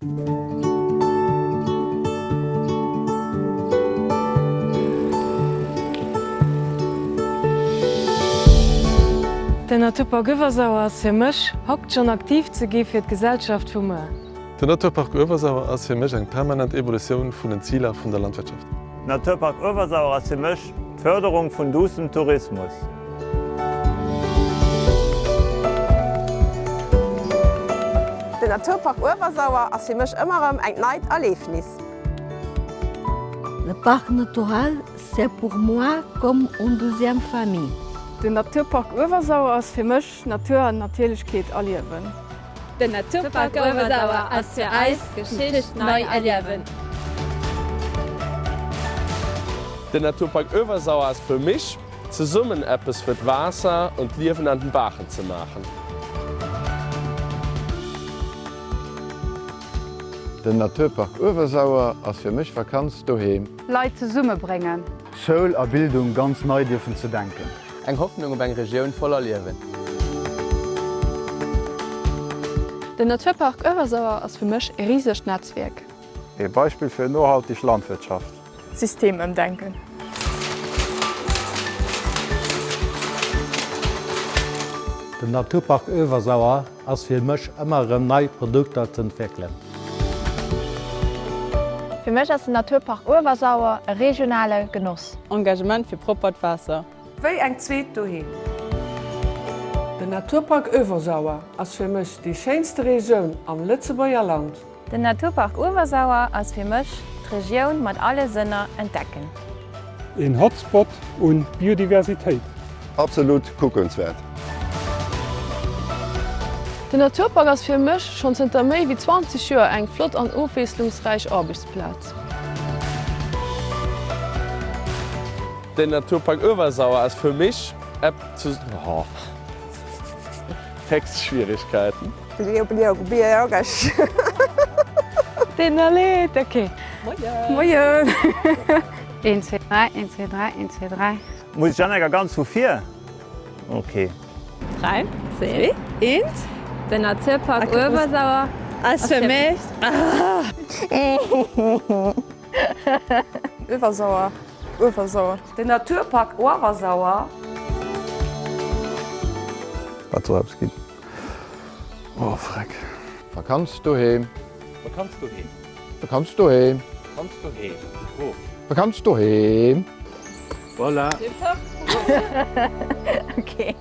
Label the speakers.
Speaker 1: Den Naturpark Öewersauer ass fir mech haupt schonn aktiv ze gi fir d'Gesellschaft vu muer.
Speaker 2: Den Naturpark Öewersauer ass fir mech eng permanent Evolutioun vun den Ziler vun der Landwirtschaft.
Speaker 3: Naturpark Öewersauer ass fir mech d'Förderung vun duussem Tourismus.
Speaker 4: Den Naturpark Uewersauer ass fir mech ëmmer erëm engt neit Erleefnis.
Speaker 5: Le parc natural c'est pour moi comme une deuxième famille.
Speaker 6: Den Naturpark Uewersauer ass fir mech Natur an Natierlechkeet erliewen.
Speaker 7: Den Naturpark Uewersauer ass fir eis Geschicht nei erliewen.
Speaker 8: Den Naturpark Uewersauer ass fir mich Zesummen eppes fir d'Waasser und d'Liewen an den Baachen ze maachen.
Speaker 9: Den Naturpark Uewersauer ass fir mech Vakanz doheem.
Speaker 6: Leit zesumme bréngen.
Speaker 10: Schoul a Bildung ganz nei dierfen ze denken.
Speaker 11: Eng Hoffnung op eng Regioun voller Liewen.
Speaker 6: Den Naturpark Uewersauer ass fir mech e risegt Netzwierk.
Speaker 3: Ee Beispill fir nohaltig Landwirtschaft.
Speaker 6: System ëmdenken.
Speaker 12: Den Naturpark Öewersauer ass fir mech ëmmer erëm nei Produkter z'entwéckelen.
Speaker 13: Fir mech ass den Naturpark Uewersauer e regionale Genoss.
Speaker 14: Engagement fir proppert Waasser.
Speaker 15: Wéi eng zweet Doheem. Den Naturpark Öewersauer ass fir mech déi schéinste Regioun am Lëtzebuerger Land.
Speaker 7: Den Naturpark Uewersauer ass fir mech d'Regioun mat alle Sënner entdecken.
Speaker 16: Een Hotspot un Biodiversitéit.
Speaker 9: Absolut kuckenswert.
Speaker 6: Den Naturpark ass fir mech schonn zënter méi wéi 20 Joer eng flott an ofwiesslungsräich Aarbechtsplaz.
Speaker 8: Den Naturpark Uewersauer ass fir mich ep zu Textschwierigkeiten.
Speaker 6: Moien! Een, zwee, dräi, een, zwee, dräi, een, zwee, dräi.
Speaker 3: Muss ech an enger ganz vu vir? Ok.
Speaker 7: 3, 2, 1. Den Naturpark Uewersauer ass fir mech.
Speaker 6: Uewersauer, Uewersauer.
Speaker 15: Den Naturpark Uewersauer.
Speaker 2: Wat soll eppes ginn? Oh freck.
Speaker 9: Vakanz doheem.
Speaker 8: Vakanz doheem.
Speaker 9: Vakanz doheem.
Speaker 8: Vakanz doheem. Hof.
Speaker 9: Vakanz doheem.
Speaker 8: Voilà.
Speaker 7: Ok.